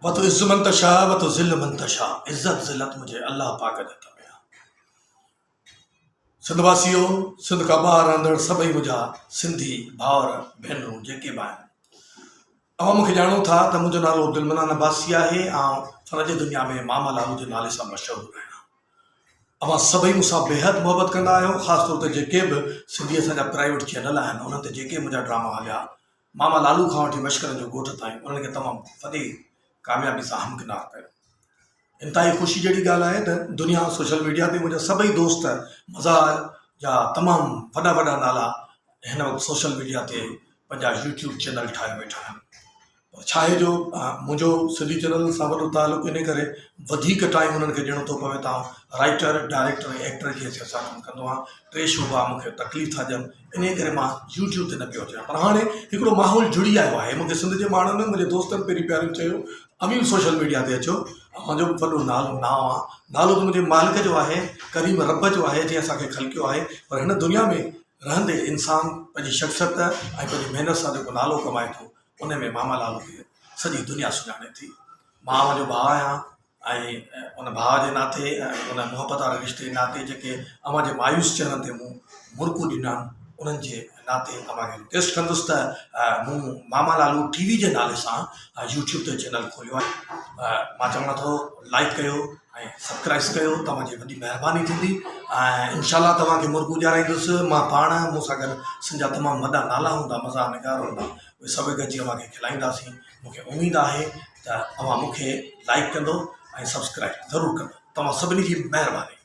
وتعز من تشاء وتذل من تشاء عزت ذلت منهنجي الله پاڪ جي هٿ ۾ آهي. سنڌ واسيو سنڌ کان ٻاهر رهندڙ سڀئي منهنجا سنڌي ڀائر ڀينرون جيڪي به آهن اوهان مونکي ڄاڻو ٿا ته منهنجو نالو عبدالمنان عباسي آهي آئون فن جي دنيا ۾ ماما لالو جي نالي سان مشهور آهيان اوهان سڀئي مون سان بيحد محبت ڪندا آهيو خاص طور تي جيڪي به سنڌي اسان جا پرائيويٽ چينل آهن انهن تي جيڪي منهنجا ڊراما هليا ماما لالو کان وٺي مشڪرن جو ڳوٺ تائين انهن کي تمام وڏي ڪاميابي سان همڪنار ڪيو. انتهائي خوشي جهڙي ڳالهه آهي ته دنيا سوشل ميڊيا تي منهنجا سڀئي دوست مزاح جا تمام وڏا وڏا نالا هن وقت سوشل ميڊيا تي پنهنجا يوٽيوب چينل ٺاهي ويٺا آهن پر ڇا آهي جو منهنجو سنڌي چينلن سان وڏو تعلق انهي ڪري وڌيڪ ٽائيم انهن کي ڏيڻو ٿو پوي ته آئون رائيٽر ڊائريڪٽر ۽ ايڪٽر جي حيثيت سان ڪم ڪندو آهيان ٽي شعبا مون کي تڪليف ٿا ڏين انهي ڪري مان يوٽيوب تي نه پيو اچان پر هاڻي هڪڙو ماحول جڙي آيو آهي مون کي سنڌ جي ماڻهن منهنجي دوستن پيري پيارن چيو اوهين به سوشل ميڊيا تي اچو اوهان جو به وڏو نالو نانء آهي نالو ته منهنجي مالڪ جو آهي ڪريم رب جو آهي جنهن اسان کي خلقيو آهي پر هن دنيا ۾ رهندي انسان پنهنجي شخصيت ۽ پنهنجي محنت سان جيڪو نالو ڪمائي ٿو ان ۾ ماما لالو کي سڄي دنيا سڃاڻي ٿي. مان اوهان جو ڀاء آهيان ۽ ان ڀاء جي ناتي ۽ ان محبت واري رشتي جي ناتي جيڪي اوهان جي مايوس چهرن تي مون مرڪون ڏنا انهن جي ناتي اوهان کي رڪويسٽ ڪندس ته مون ماما لالو ٽي وي جي نالي سان يوٽيوب تي چينل کوليو آهي مان چوان ٿو لائڪ ڪيو ۽ سبڪرائز ڪيو توهان جي وڏي مهرباني ٿيندي ۽ انشاء الله توهان کي مرڪون ڏيارائيندس مان پاڻ مون سان گڏ سنڌ جا تمام وڏا نالا هوندا مزاح نگار هوندا اهي سڀ گڏجي اوهان کي کلائينداسين مون کي اميد آهي ته اوهان مون کي لائڪ ڪندو ۽ سبسڪرائب ضرور ڪندو توهان سڀني جي مهرباني.